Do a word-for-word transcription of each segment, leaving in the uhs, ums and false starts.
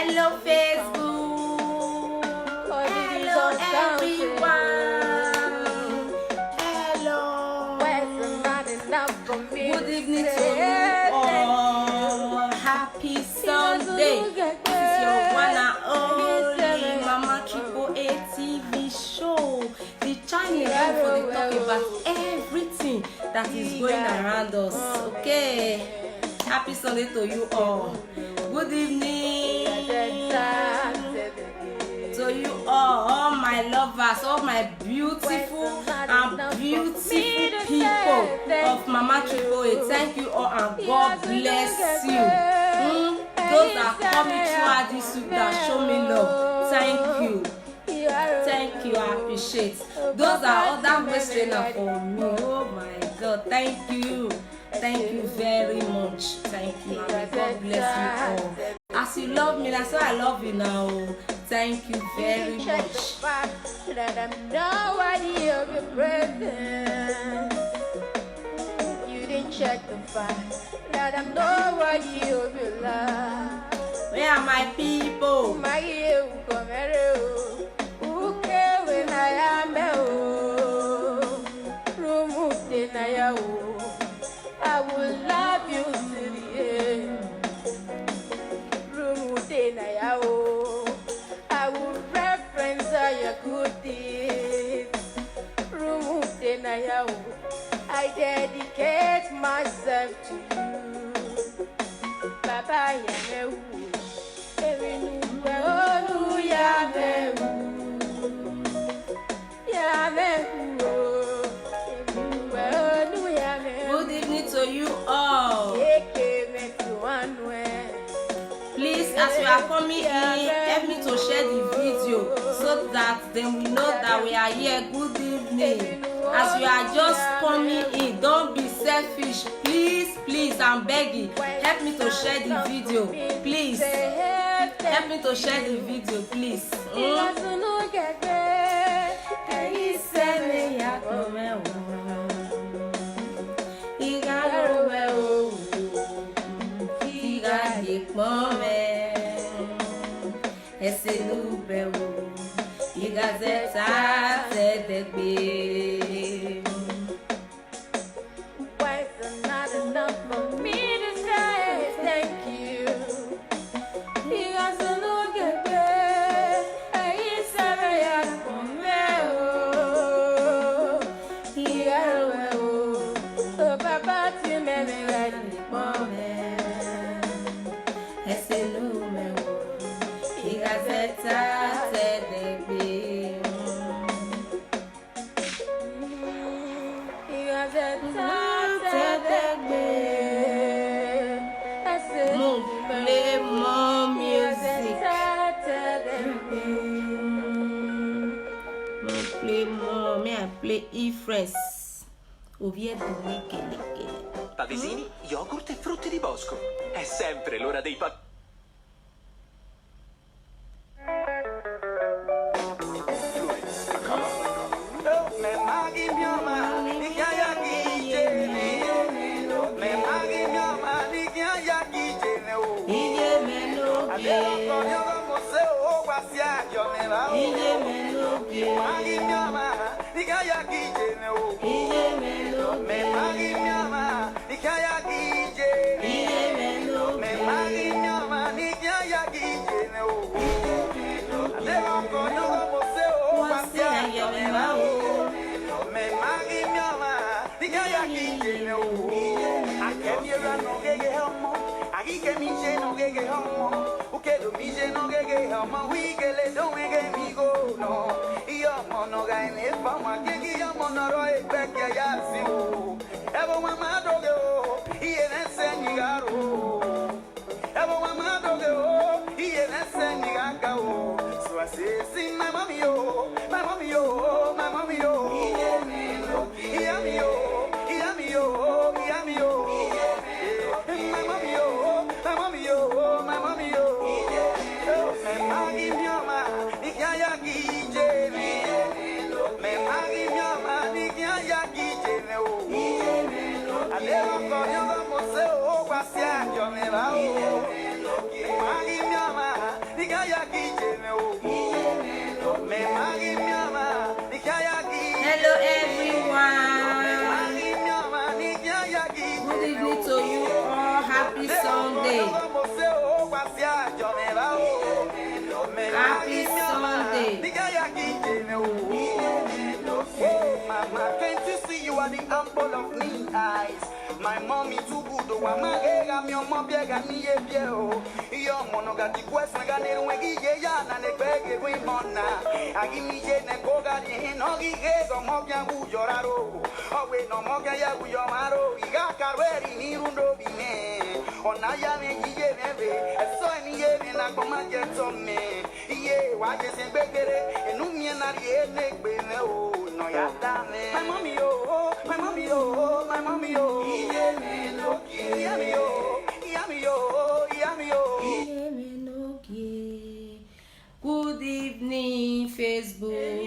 Hello, Facebook. Hello, everyone. Hello. Good evening to you all. Happy Sunday. This is your one and only Mama Triple A T V show. The channel wey we for dey talk about everything that is going around us. Okay. Happy Sunday to you all. Good evening to you all, all my lovers, all my beautiful and beautiful people of Mama Triple A. Thank you all and God bless you. Hmm? Those that call me throughout this week that show me love, thank you. Thank you, I appreciate. Those are other ways trainer for me. Oh my God, thank you. Thank you very much. Thank you, and may God bless you all. As you love me, that's why I love you now. Thank you very much. Let them know what you be present. You didn't check the fact. Let them know what you be love. Where are my people? My you come here. Uke we na ya me o. Rumude na ya o. I will love you till the end. Rumude na ya o. I will reference all your good deeds. Rumude na ya o. I dedicate myself to you. Baba ya me o. Emi nu we onu ya me o. Good evening to you all. Please, as you are coming in, help me to share the video so that they will know that we are here. Good evening. As you are just coming in, don't be selfish. Please, please, I'm begging. Help me to share the video. Please. Help me to share the video, please. Hmm? Ị ga-arụ uwe o, ị ga-adị kpọọ mee. Ese n'ube o, ị ga-azeta tedegbe. Why is it not enough for me to say thank you? Ị ga-azụ n'oge gbe, anyị sara ya kpọmee o. Ị ga-arụ uwe o, o baba ti mere ya dị kpọmee. Ese n'ube o, ị ga-azeta tedegbe. Mo play more music. Mo play more. Me, I play Ifres. Oviedo, Michele. Pavesini, yogurt e frutti di bosco. È sempre l'ora dei pa- Happy Sunday. Mama, can't you see you are the apple of me eyes? My mommy too good, oh, I'm a gay, I'm your mom, yeah, got me a beer, oh. Your mono got the boys, I got it when he gay, yeah, and a bag, we mona. I give me Jane and go got in, no, he gay, go mob, yeah, who you're at all. Oh, wait, no more, yeah, who you're at all. He got car where he need, no, be man. Oh, now, yeah, me, he gave me, I saw any, yeah, me, like, oh, my, get some man. Iye wa je se gbegere, enu mi na ri enegbe me o, no ya da me. My mommy o, my mommy o, my mommy o. Iye me no ki. Iye mi o, iye mi o, iye mi o. Iye mi no kie. Good evening, Facebook.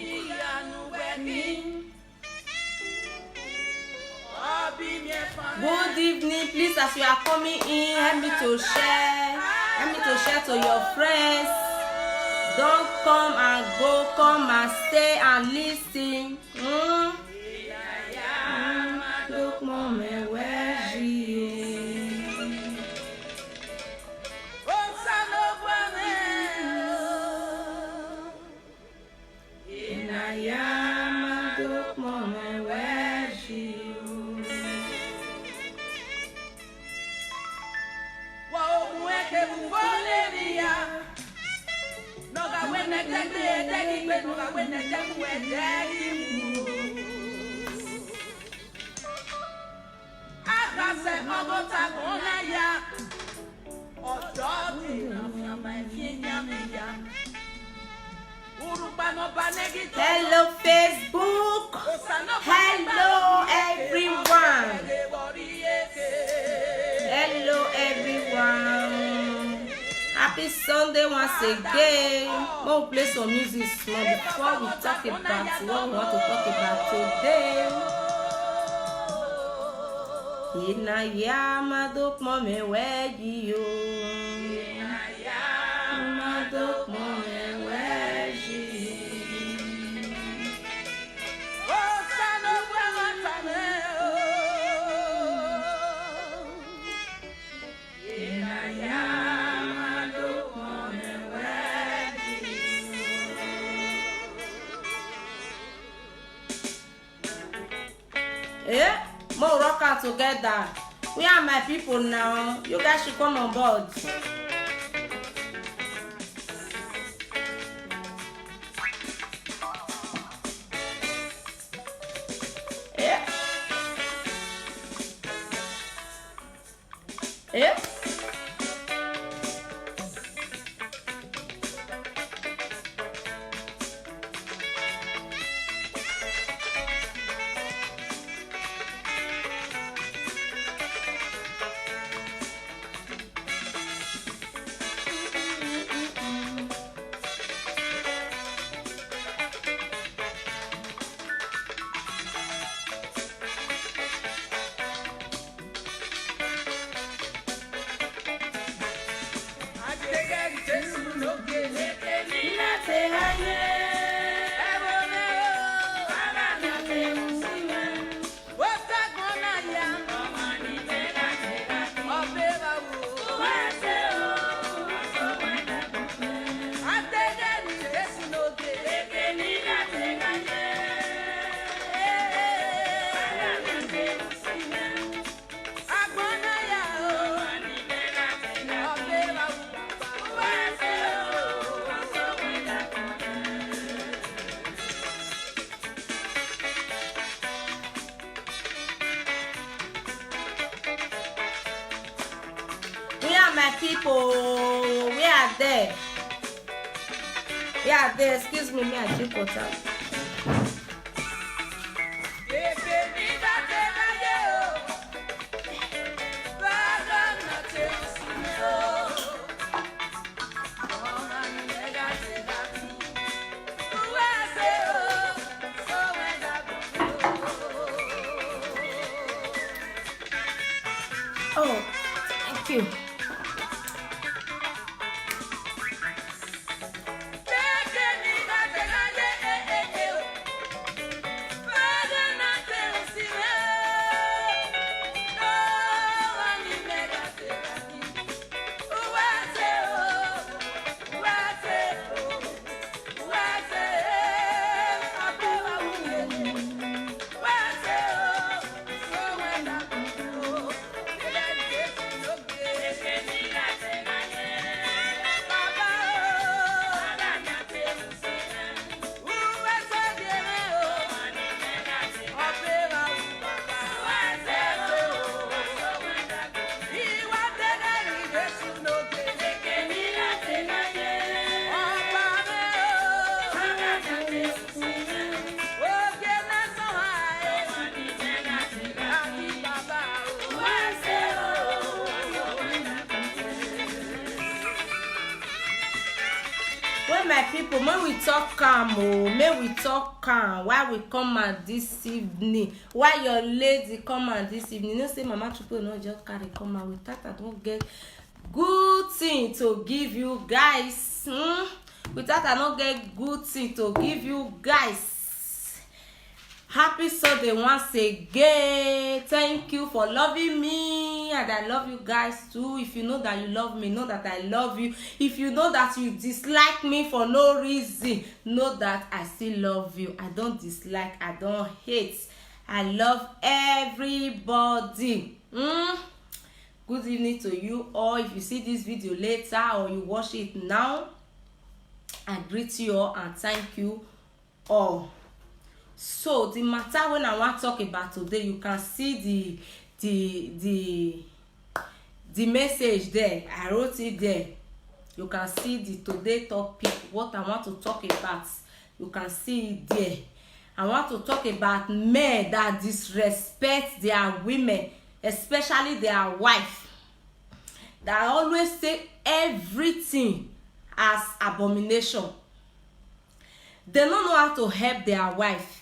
Good evening. Please, as you are coming in, help me to share. Help me to share to your friends. Don't come and go, come and stay and listen. Mm. Mm, look, Mom, where you? Inayama duk mome weji. Wa ogun eke bu boleria. Noga wene degi edegi pe noga wene degi edegi. Akase ogota kona ya. Hello, Facebook. Hello, everyone. Hello, everyone. Happy Sunday once again. We'll play some music small before we talk about what we want to talk about today. Inayama duk mome weji yo. Inayama duk mome weji. Osano bwamata me o. Inayama duk mome weji yo. Eh? Mo rock am together. Where are my people now? You guys should come on board. Eh? Eh? Where are my people? Where are they? Where are they? Excuse me, may I drink water? Oh, thank you. Well, my people, make we talk calm, oh, make we talk calm. Why we come out this evening? Why your lady come out this evening? You know, say Mama Chupo no just carry come out. With that, I don't get good thing to give you guys. Hmm? With that, I don't get good thing to give you guys. Happy Sunday once again. Thank you for loving me, and I love you guys too. If you know that you love me, know that I love you. If you know that you dislike me for no reason, know that I still love you. I don't dislike, I don't hate. I love everybody. Mm. Good evening to you all. If you see this video later or you watch it now, I greet you all and thank you all. So the matter when I want talk about today, you can see the the the the message there. I wrote it there. You can see the today topic, what I want to talk about. You can see it there. I want to talk about men that disrespect their women, especially their wife. That always say everything as abomination. They don't know how to help their wife.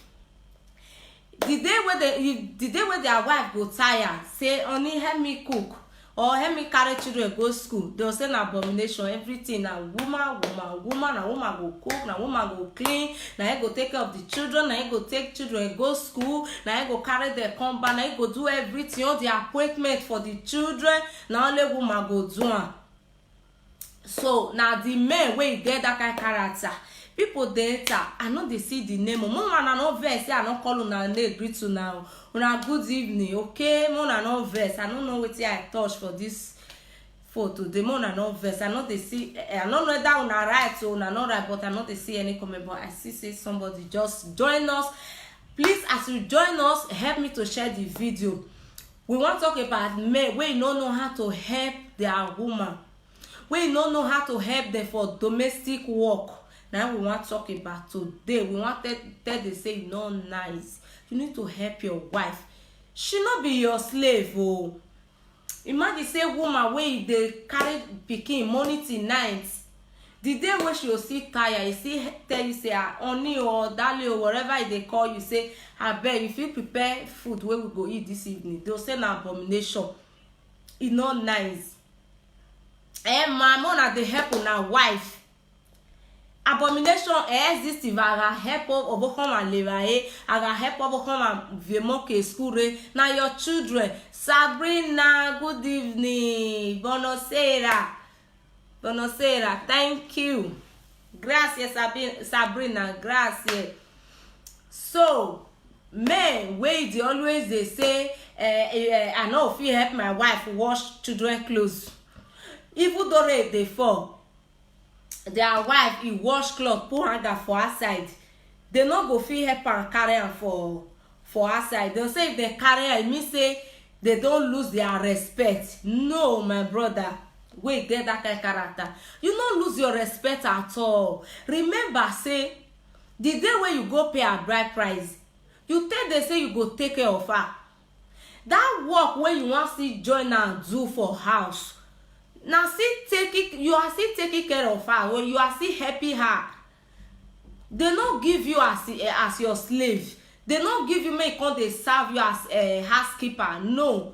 The day where they, the day where their wife go tire, say, "Honey, help me cook, or help me carry children go school." They'll say na abomination. Everything na woman, woman, woman. Na woman go cook, na woman go clean, na he go take care of the children, na he go take children go school, na he go carry them come back, na he go do everything, all the appointment for the children. Na only woman go do am. So na the men wey get that kind character, people dey enter. I no dey see the name o. Mo una no vex say I no call una name, greet una o. Una good evening, okay? Mo una no vex. I no know wetin I touch for this for today. Mo una no vex. I no dey see, eh, I no know whether una right o, una no right, but I no dey see any comment. But I see say somebody just join us. Please, as you join us, help me to share the video. We wan talk about men wey no know how to help their woman, wey no know how to help them for domestic work. Na we wan talk about today. We wan tell, tell them say e no nice. You need to help your wife. She no be your slave o. Imagine say woman wey dey carry pikin morning till night, the day wey she go still tire, e still tell you say, "Ah, honey o, darling o," whatever e dey call you, say, "Abeg, you fit prepare food wey we go eat this evening." They'll say na abomination. E no nice. Eh, ma, mo una dey help una wife. Abomination e exist. If I ga help o, obo come and live, eh, I ga help obo come and vemoke school, eh. Na your children. Sabrina, good evening. Bonasera. Bonasera, thank you. Gracias, Sabi-, Sabrina, gracias. So, men wey dey always dey say, eh, eh, "I no fit help my wife wash children clothes." Even though rain dey fall, their wife e wash cloth, put hanger for outside. They no go fit help am carry am for for outside. They'll say if they carry am, e mean say they don lose their respect. No, my brother, wey get that kind character, you no lose your respect at all. Remember say the day wey you go pay her bride price, you tell them say you go take care of her. That work wey you wan still join am do for house, na still taking, you are still taking care of her, or you are still helping her. They no give you as, eh, as your slave. They no give you make e come dey serve you as, eh, housekeeper. No.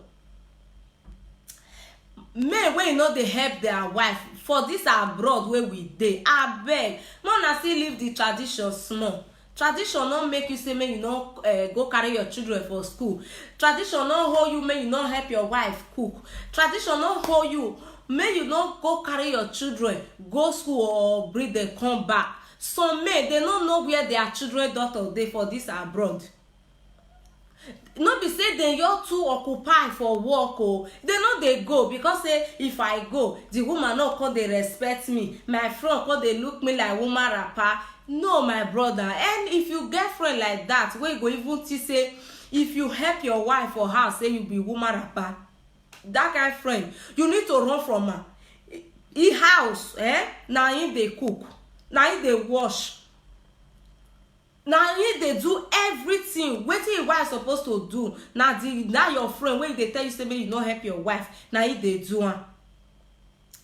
Men wey no dey help their wife for this abroad wey we dey, abeg, make una still leave the tradition small. Tradition no make you say make you no, eh, go carry your children for school. Tradition no hold you make you no help your wife cook. Tradition no hold you make you no go carry your children go school or bring them come back. Some men, they no know where their children daughter dey for this abroad. No be say dem just too occupy for work o. Dem no dey go because say, "If I go, the woman no come dey respect me. My friend come dey look me like woman wrapper." No, my brother. And if you get friend like that, wey go even think say if you help your wife for house, say you be woman wrapper. That kind friend, you need to run from am. E house, eh? Na him dey cook, na him dey wash, na him dey do everything. Wetin him wife suppose to do, na the, na your friend wey dey tell you say make you no help your wife, na him dey do am.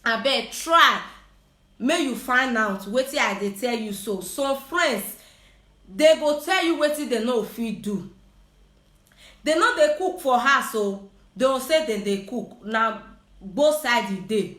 Abeg, try. Make you find out wetin I dey tell you. So some friends, they go tell you wetin they no fit do. They no dey cook for house o. They go say dem dey cook. Na both side e dey.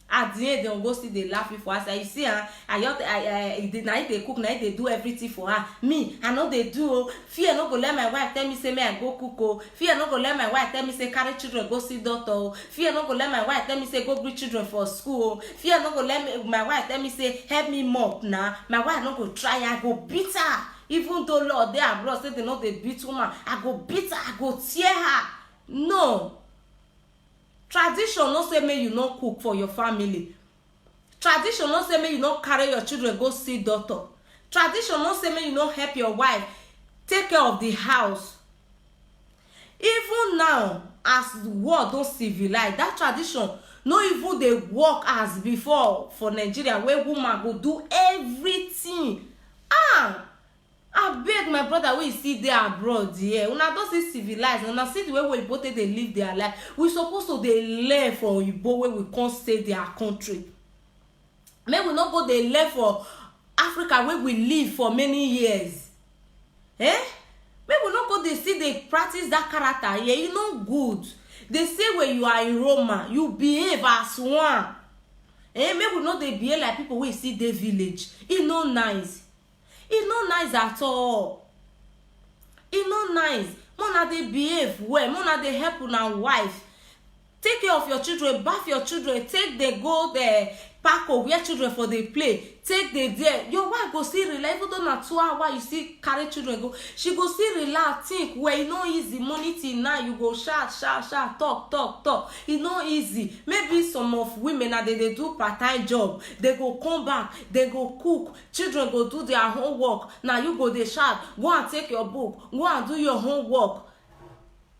At the end, dem go still dey laugh you for outside. You see, ah, I, I, I, I, na him dey cook, na him dey do everything for her. Me, I no dey do o. Fear no go let my wife tell me say make I go cook o. Fear no go let my wife tell me say carry children go see doctor o. Fear no go let my wife tell me say go bring children for school o. Fear no go let me, my wife tell me say help me mop na. My wife no go try, I go beat her. Even though law dey abroad say they no dey beat woman, I go beat her, I go tear her. No. Tradition no say make you no cook for your family. Tradition no say make you no carry your children go see doctor. Tradition no say make you no help your wife take care of the house. Even now, as the world don civilize, that tradition no even dey work as before for Nigeria, where woman go do everything. Ah, abeg, my brother wey you see dey abroad here, una don see civilize, una see the way oyibo take dey live their life. We suppose to dey learn from oyibo wey we come stay their country. Make we no go dey learn for Africa wey we live for many years. Eh? Make we no go dey still dey practice that character here. E no good. They say when you are in Roma, you behave as one. Eh? Make we no dey behave like people wey still dey village. E no nice. E no nice at all. E no nice. Make una dey behave well. Make una dey help una wife. Take care of your children, bath your children, take dem go the park or where children for dey play. Take dem there. Your wife go still relax, even though na two hour you still carry children go, she go still relax, think well. E no easy. Morning till night, you go shout, shout, shout, talk, talk, talk. E no easy. Maybe some of women na dey dey do part-time job. They go come back, they go cook, children go do their homework. Na you go dey shout, go and take your book, go and do your homework.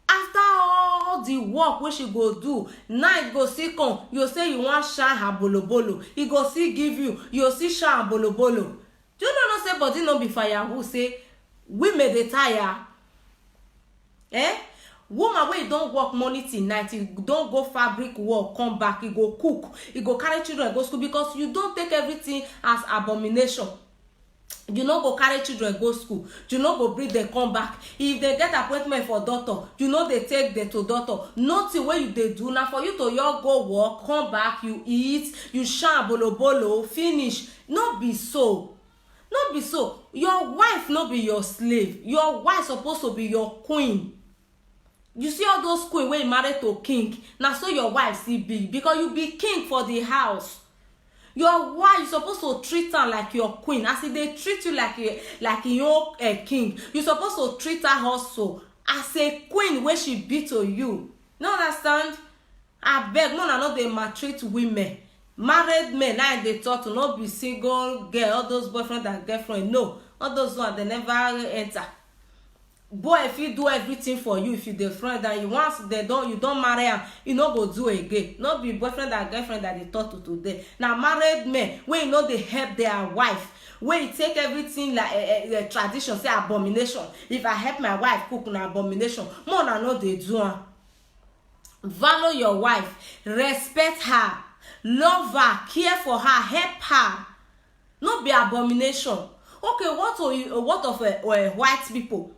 After all the work wey she go do, night go still come, you say you wan shine her bolobolo, e go still give you, you still shine her bolobolo. Do you no know say body no be firewood, say women dey tire? Eh? Woman wey don work morning till night, e don go fabric work, come back, e go cook, e go carry children go school, because you don take everything as abomination. You no go carry children go school, you no go bring them come back. If they get appointment for doctor, you no dey take them to doctor. Nothing wey you dey do na for you to your go work, come back, you eat, you shine bolobolo, finish. No be so. No be so. Your wife no be your slave. Your wife suppose to be your queen. You see all those queen wey married to king, na so your wife still be, because you be king for the house. Your wife, you suppose to treat her like your queen, as e dey treat you like a, like your uh, king. You suppose to treat her also as a queen wey she be to you. No understand? Abeg, make una no dey maltreat women. Married men na im dey talk to, no be single girl, all those boyfriend and girlfriend. No, all those one they never enter. Boy fit do everything for you if you dey friend, and you, once they don, you don marry am, you no go do again. No be boyfriend and girlfriend that dey talk to today. Na married men wey no dey help their wife, wey take everything like uh, uh, tradition, say abomination. If I help my wife cook, na abomination. Make una no dey do am. Value your wife, respect her, love her, care for her, help her. No be abomination. Okay, what of, what of uh, uh, white people?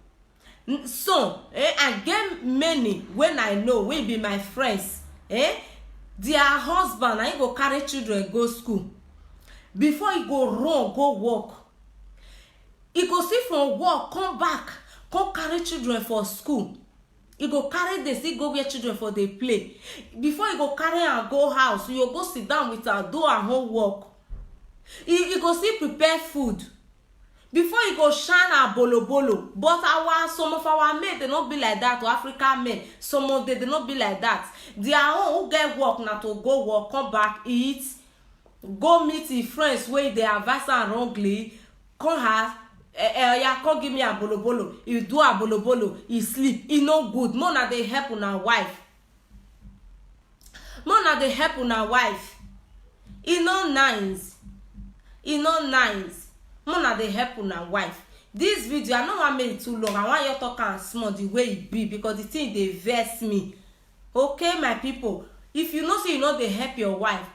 N- So, eh, I get many when I know, wey be my friends. Eh? Their husband, na him go carry children go school. Before he go run, go work. He go see from work, come back, come carry children for school. He go carry them, still go where children for dey play. Before he go carry am go house, you go sit down with her, do her homework. He, he go still prepare food. Before he go shine her bolobolo. But our, some of our men, they no be like that. To African men, some of them, they no be like that. Their own who get work na to go work, come back, eat, go meet his friends wey dey advise am wrongly, come house, eh, eh, oya, come give me abolobolo. He do abolobolo, he sleep. E no good. Make una dey help una wife. Make una dey help una wife. E no nice. E no nice. Make una dey help una wife. This video, I no wan make it too long. I wan just talk am small the way e be, because the thing dey vex me. Okay, my people, if you know say you no dey help your wife,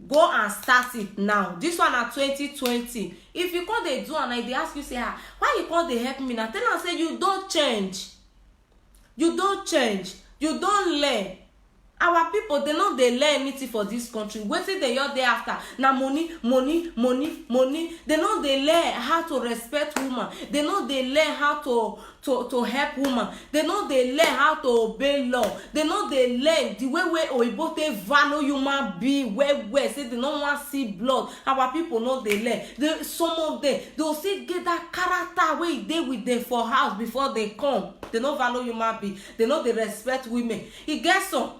Go and start it now. This one na twenty twenty. If you come dey do am, I dey ask you say, ah, why you come dey help me now? Tell am say you don change. You don change. You don learn. Our people, they no dey learn anything for this country. Wetin they all dey after na money, money, money, money. They no dey learn how to respect woman. They no dey learn how to to to help woman. They no dey learn how to obey law. They no dey learn the way wey oyibo take value human being well well, say they no wan see blood. Our people no dey learn. They, some of them, they go still get that character wey e dey with them for house before they come. They no value human being. They no dey respect women. E get some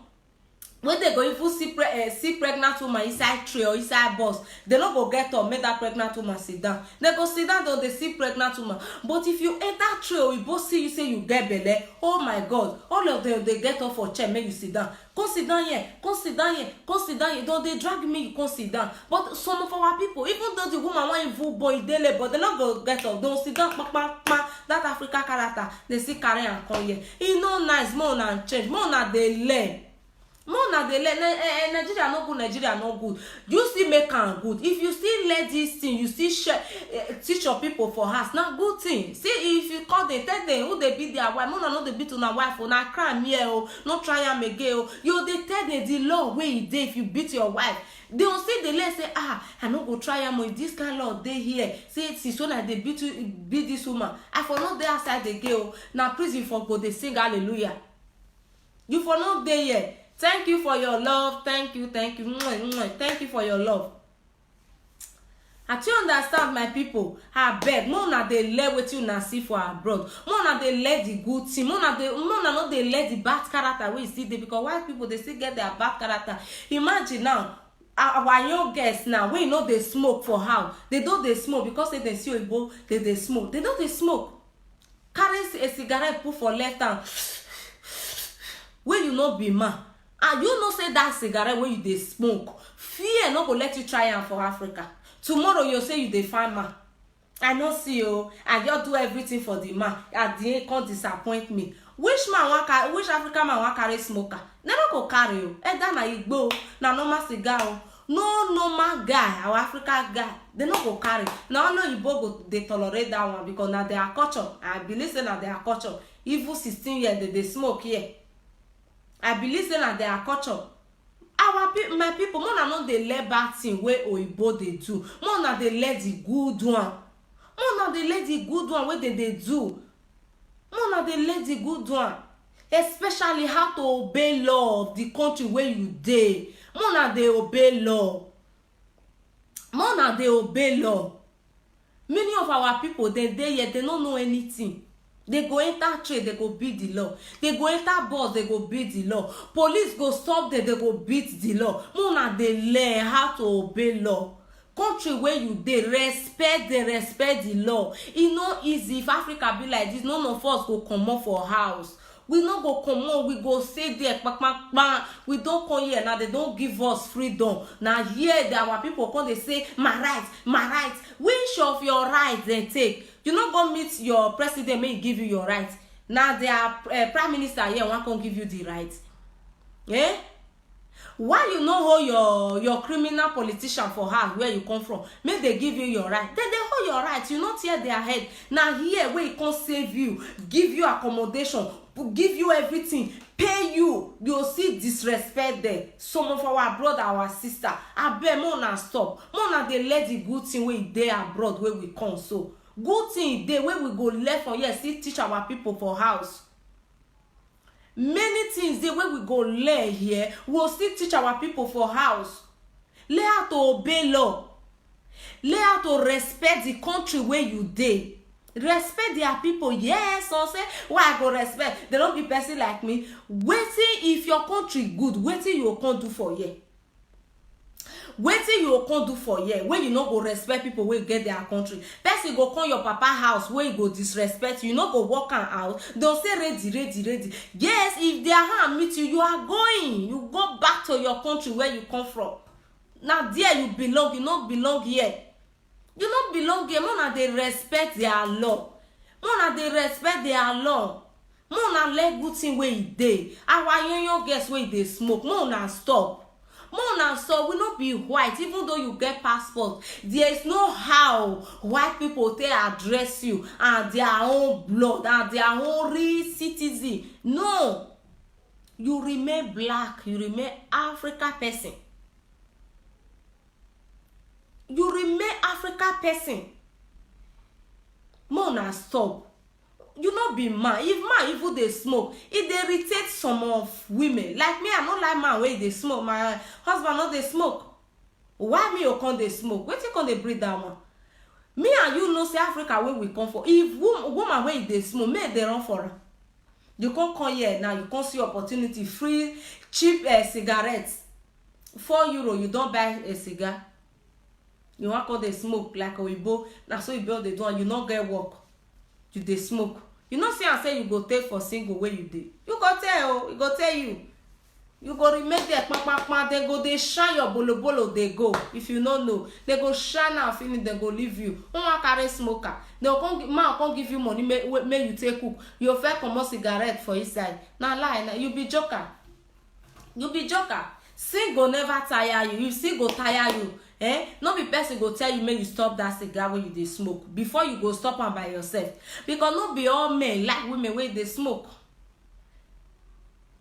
wey they go even see pre eh, see pregnant woman inside train or inside bus. They no go get up make that pregnant woman sit down. They go sit down, though, they see pregnant woman. But if you enter train, oyibo see you say you get belle, oh my God, all of them dey get up for chair make you sit down. Come sit down here, come sit down here, come sit down here. Don dey drag me, you come sit down. But some of our people, even though the woman wan even born, e dey labour, they no go get up. They go sit down, kpa kpa kpa. That African character, they still carry am come here. E no nice. Make una change. Make una dey learn. Make una dey learn. Ni- eh, eh, Nigeria no good. Nigeria no good. You still make am good. If you still let this thing, you still share, eh, teach your people for house. Na good thing. See, if you call them, tell them who dey beat their wife. Make una no dey beat una wife o. Na crime here o. No try am again o. You dey tell them the law wey e dey if you beat your wife. They will still dey learn say, ah, I no go try am o. If this kind law dey here, say since when I dey beat you, beat this woman, I for no dey outside again o. Na prison for go dey sing hallelujah. You for no dey here. Thank you for your love. Thank you, thank you. Mwah, mwah. Thank you for your love. I too understand, my people. Abeg, make una dey let wetin una see for abroad. Make una dey let the good thing. Make una dey, make una no dey let the bad character wey you still dey, because white people dey still get their bad character. Imagine now, our, our young girls now wey no dey smoke for house, they don dey smoke because say dem see oyibo, they dey smoke. They no dey smoke. Carry c- a cigarette put for left hand. Wey you no be man, and you know say that cigarette wey you dey smoke, fear no go let you try am for Africa. Tomorrow you say you dey find man. I no see o. I just do everything for the man. At the end, come disappoint me. Which man wan carry? Which African man wan carry smoker? They no go carry o. Either na igbo o, na normal cigar o. No normal guy, our African guy, they no go carry. Na only oyibo go dey tolerate that one because na their culture. I believe say na their culture. Even sixteen years they dey smoke here. I believe say na their culture. Our pe- my people, make una no dey let bad thing wey oyibo dey do. Make una dey let the good one. Make una dey let the good one wey they dey do. Make una dey let the good one. Especially how to obey law of the country where you dey. Make una dey obey law. Make una dey obey law. Many of our people, they dey here, they no know anything. They go enter trade, they go beat the law. They go enter bus, they go beat the law. Police go stop them, they go beat the law. Make una dey learn how to obey law. Country where you dey, respect the respect the law. E no easy. If Africa be like this, none of us go comot for house. We no go comot, we go stay there, kpakpakpa. We don come here now, they don give us freedom. Na here that our people come dey say, my right, my right. Which of your right they take? You no go meet your president, make he give you your right. Na their uh, prime minister here wan come give you the right. Eh? Why you no hold your your criminal politician for house where you come from? Make they give you your right. Then they hold your right. You no tear their head. Na here where he come save you, give you accommodation, give you everything, pay you. You see disrespect them. Some of our brother, our sister, abeg, make una stop. Make una dey let the good thing wey dey abroad wey we come so. Good thing dey wey we go left from here, still teach our people for house. Many things dey wey we go learn here, we go still teach our people for house. Learn how to obey law. Learn how to respect the country where you dey. Respect their people. Yes, some say, why I go respect? They don't be person like me. Wetin if your country good? Wetin you go come do for here? Wetin you go come do for here wey you no go respect people wey get their country? Person go come your papa house wey go disrespect you, you no go walk am out? Dem say ready, ready, ready. Yes, if their hand meet you, you are going. You go back to your country where you come from. Na there you belong, you no belong here. You no belong here. Make una dey respect their law. Make una dey respect their law. Make una learn good thing wey e dey. Our young young girls wey dey smoke, make una stop. More na so we no be white, even though you get passport, there is no how white people take address you and their own blood and their own real citizen. No, you remain black, you remain Africa person. You remain Africa person. More na stop. You no be man. If man even dey smoke, e dey irritate some of women. Like me, I no like man wey dey smoke. My husband no dey smoke. Why me you come dey smoke? Wetin come dey breed that one? Me and you know say Africa wey we come for, if wom- woman wey dey smoke, men dey run for am. You come come here now, you come see opportunity, free cheap uh, cigarettes, four euro, you don buy a cigar. You wan come dey smoke like oyibo, na so you be all dey do am, you no get work, you dey smoke. You no see am say you go take for single wey you dey. You go tell o, you go tell you. You go remain there kpakpakpa, dem go dey shine your bolobolo dey go. If you no know, dem go shine am finish, dem go leave you. Who wan carry smoker? Dem go come gi- man come give you money make wey- make you take cook. You fit comot cigarette for inside. Na lie, na you be joker. You be joker. Sin go never tire you. You sin go tire you. Eh? No be person go tell you make you stop that cigar wey you dey smoke before you go stop am by yourself. Because no be all men like women wey dey smoke.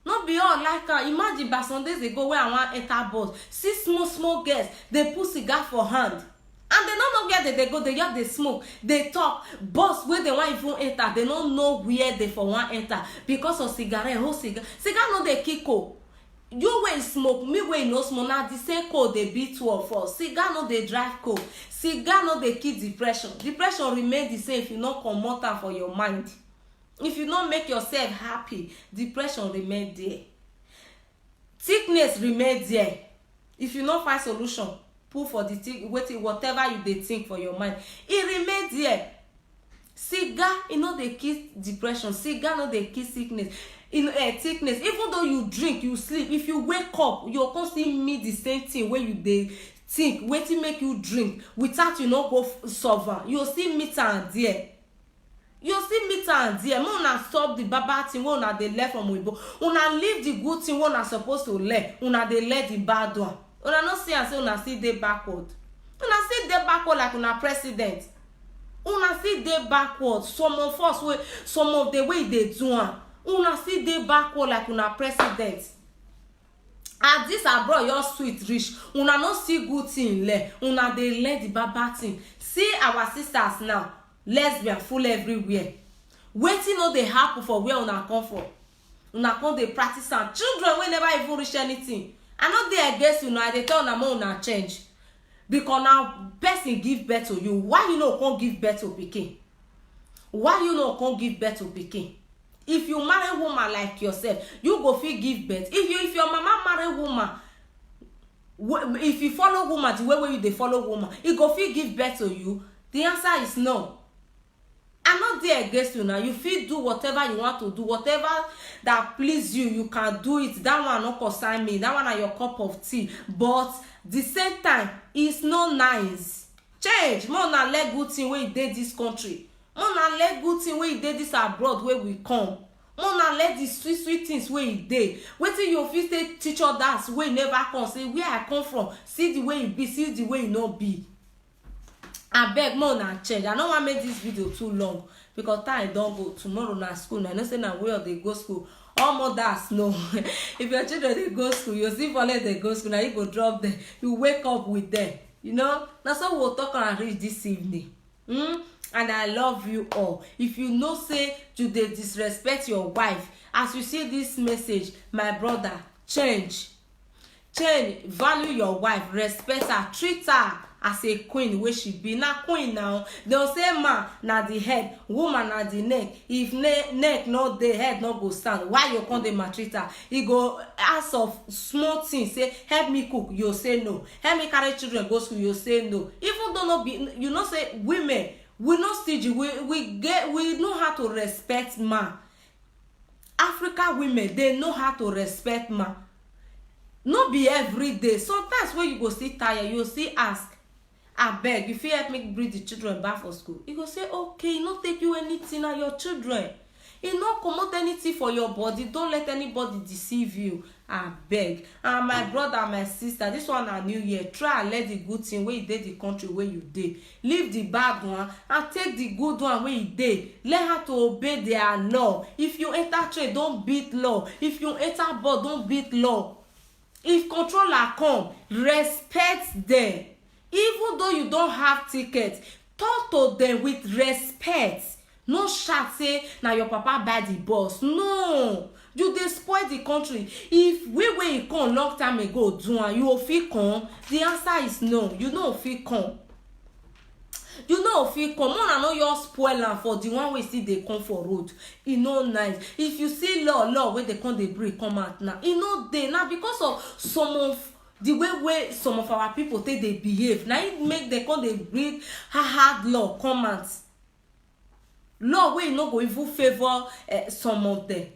No be all like am. Imagine, by some days ago wey I wan enter bus, see small small girls dey put cigar for hand. And dem no know where dem dey go, dem just dey smoke, dey talk. Bus wey dem wan even enter, dem no know where dem for wan enter because of cigarette. Oh, cigar, cigar no dey kill cold. You wey smoke, me wey no smoke, na the same cold dey beat two of us. Cigar no dey drive cold. Cigar no dey kill depression. Depression remain the same if you no comot am for your mind. If you no make yourself happy, depression remain there. Sickness remain there. If you no find solution, put for the thing, wetin, whatever you dey think for your mind, e remain there. Cigar, e no dey kill depression. Cigar no dey kill sickness. In uh, sickness, even though you drink, you sleep, if you wake up, you go come still meet the same thing wey you dey think, wetin make you drink, without you no go f- solve am, you go still meet am there. You go still meet am there. Make una stop the bad bad thing wey una dey learn from oyibo. Una leave the good thing wey una suppose to learn, una dey learn the bad one. Una no see am say una still dey backward? Una still dey backward like una president. Una still dey backward. Some of us wey, some of the way dey do am, una still dey backward like una president. As this abroad just sweet reach, una no see good thing learn, una dey learn the bad bad thing. See our sisters now, lesbian full everywhere. Wetin no dey happen for where una come from? Una come dey practice am. Children wey never even reach anything. I no dey against una, I dey tell una make una change. Because na person give birth to you, why you no come give birth to pikin? Why you no come give birth to pikin? If you marry woman like yourself, you go fit give birth. If you, if your mama marry woman, wh- if you follow woman the way wey you dey follow woman, e go fit give birth to you. The answer is no. I no dey against you now. You fit do whatever you want to do, whatever that please you, you can do it. That one no concern me. That one na your cup of tea. But the same time, it's no nice. Change. Make una learn good thing wey e dey this country. Make una learn good thing wey e dey this abroad wey we come. Make una learn the sweet sweet things wey e dey. Wetin you fit take teach others wey never come? Say where I come from, see the way e be, see the way e no be. Abeg, make una change. I no wan make this video too long because time don go. Tomorrow na school. Na, you know say na we all dey go school. All mothers know. If your children dey go school, you see, follow dem go school, na you go drop them. You wake up with them. You know, na so we go talk and reach this evening. Hmm? And I love you all. If you know say you dey disrespect your wife, as you see this message, my brother, change. Change, value your wife, respect her, treat her as a queen wey she be. Na queen now. Dem say man na the head, woman na the neck. If ne- neck no dey, head no go stand. Why you come dey maltreat her? E go ask of small thing, say help me cook, you say no. Help me carry children go school, you say no. Even though no be, you know say women, we no stingy, we we get, we know how to respect man. Africa women, they know how to respect man. No be every day. Sometimes when you go see tire, you see ask, "Abeg, you fit help me bring the children back for school?" He go say, "Okay, e no take you anything, na your children." E no comot anything for your body. Don't let anybody deceive you. Abeg, and my brother, my sister, this one na new year. Try and let the good thing wey e dey the country wey you dey. Leave the bad one and take the good one wey e dey. Learn how to obey their law. If you enter train, don't beat law. If you enter bus, don't beat law. If controller come, respect them. Even though you don't have ticket, talk to them with respect. No shout say na your papa buy the bus. No, you dey spoil the country. If we wey e come long time ago do am, you go fit come? The answer is no. You no fit come. You no fit come. Una no just spoil am for the one wey still dey come for road. E no nice. If you see law, law wey dey come dey bring come out now, e no dey. Na because of some of the way wey some of our people take dey behave, na im make dem come dey bring hard, hard law come out. Law wey no go even favour, eh, some of them.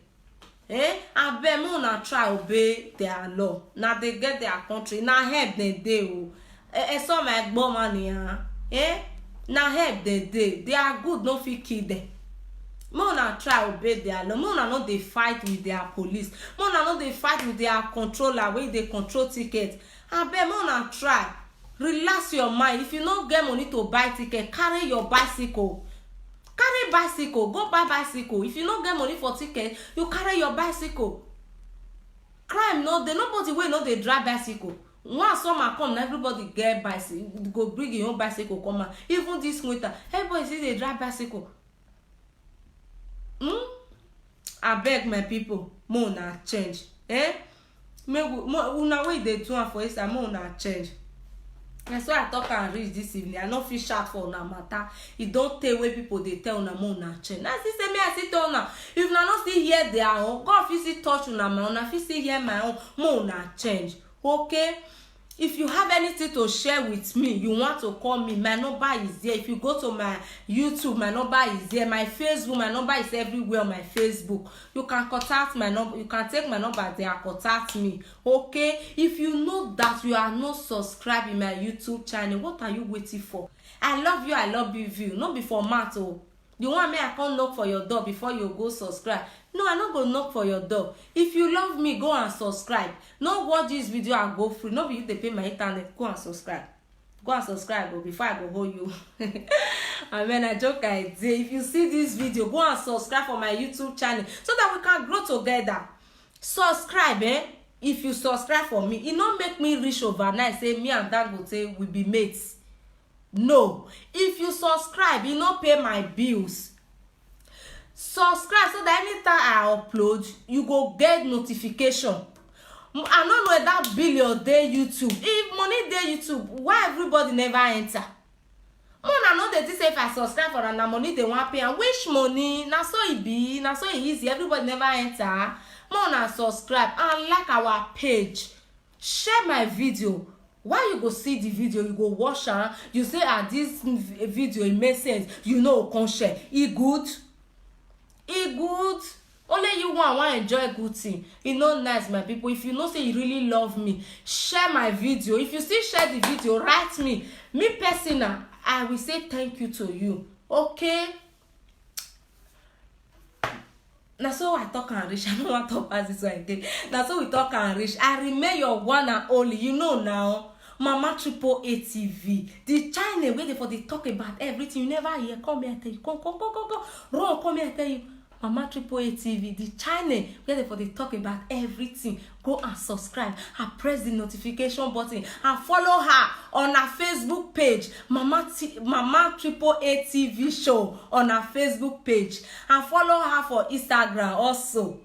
Eh? Abeg, make una try obey their law. Na dey get their country. Na help dem dey o. Eh, eh, some my gboma ni, ah. Eh? Na help dem dey. Their good no fit kill them. Make una try obey their law. Make una no dey fight with their police. Make una no dey fight with their controller wey dey control ticket. Abeg, make una try. Relax your mind. If you no get money to buy ticket, carry your bicycle. Carry bicycle, go buy bicycle. If you no get money for ticket, you carry your bicycle. Crime no dey. Nobody wey no dey drive bicycle. Once summer come, na everybody get bicycle, go bring your own bicycle come out. Even this winter, everybody still dey drive bicycle. Hmm? Abeg, my people, make una change. Eh? Make we, make una wey dey do am for inside, make una change. Na so I talk am reach this evening. I no fit shout for una matter. E don tey wey people dey tell una make una change. Na still say me I still tell una. If una no still hear their own, God fit still touch una, ma una fit still hear my own. Make una change. Okay? If you have anything to share with me, you want to call me, my number is there. If you go to my YouTube, my number is there. My Facebook, my number is everywhere on my Facebook. You can contact my number. You can take my number there and contact me. Okay? If you know that you are not subscribed in my YouTube channel, what are you waiting for? I love you, I love you, view. No be for mouth o. You want me I come knock for your door before you go subscribe? No, I no go knock for your door. If you love me, go and subscribe. No watch this video and go free. No be you dey pay my internet. Go and subscribe. Go and subscribe o, before I go hold you. Amen. I joke, I dey. If you see this video, go and subscribe for my YouTube channel so that we can grow together. Subscribe, eh? If you subscribe for me, e no make me rich overnight. Say me and Dangote will be mates. No. If you subscribe, e no pay my bills. Subscribe so that anytime I upload, you go get notification. M-, I no know whether billion dey YouTube. If money dey YouTube, why everybody never enter? Una no dey think say if I subscribe for una, na money dey wan pay am. Which money? Na so e be. Na so e easy. Everybody never enter. Make una subscribe and like our page. Share my video. Why you go see the video, you go watch am, you say, "Ah, this v-, video, e make sense." You no come share. E good? E good? Only you wan, wan enjoy good thing. E no nice, my people. If you know say you really love me, share my video. If you still share the video, write me. Me personal, I will say thank you to you. Okay? Na so I talk and reach. I no wan talk pass this one again. Na so we talk and reach. I remain your one and only. You know now, Mama Triple A T V. The channel where they for dey talk about everything. You never hear. Come here, I tell you. Come, come, come, come, come. Run, come here, I tell you. Mama Triple A T V, the channel where they for dey talk about everything. Go and subscribe and press the notification button and follow her on her Facebook page, Mama T-, Mama Triple A T V show on her Facebook page, and follow her for Instagram also.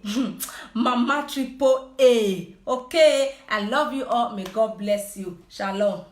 Mama Triple A. Okay, I love you all. May God bless you. Shalom.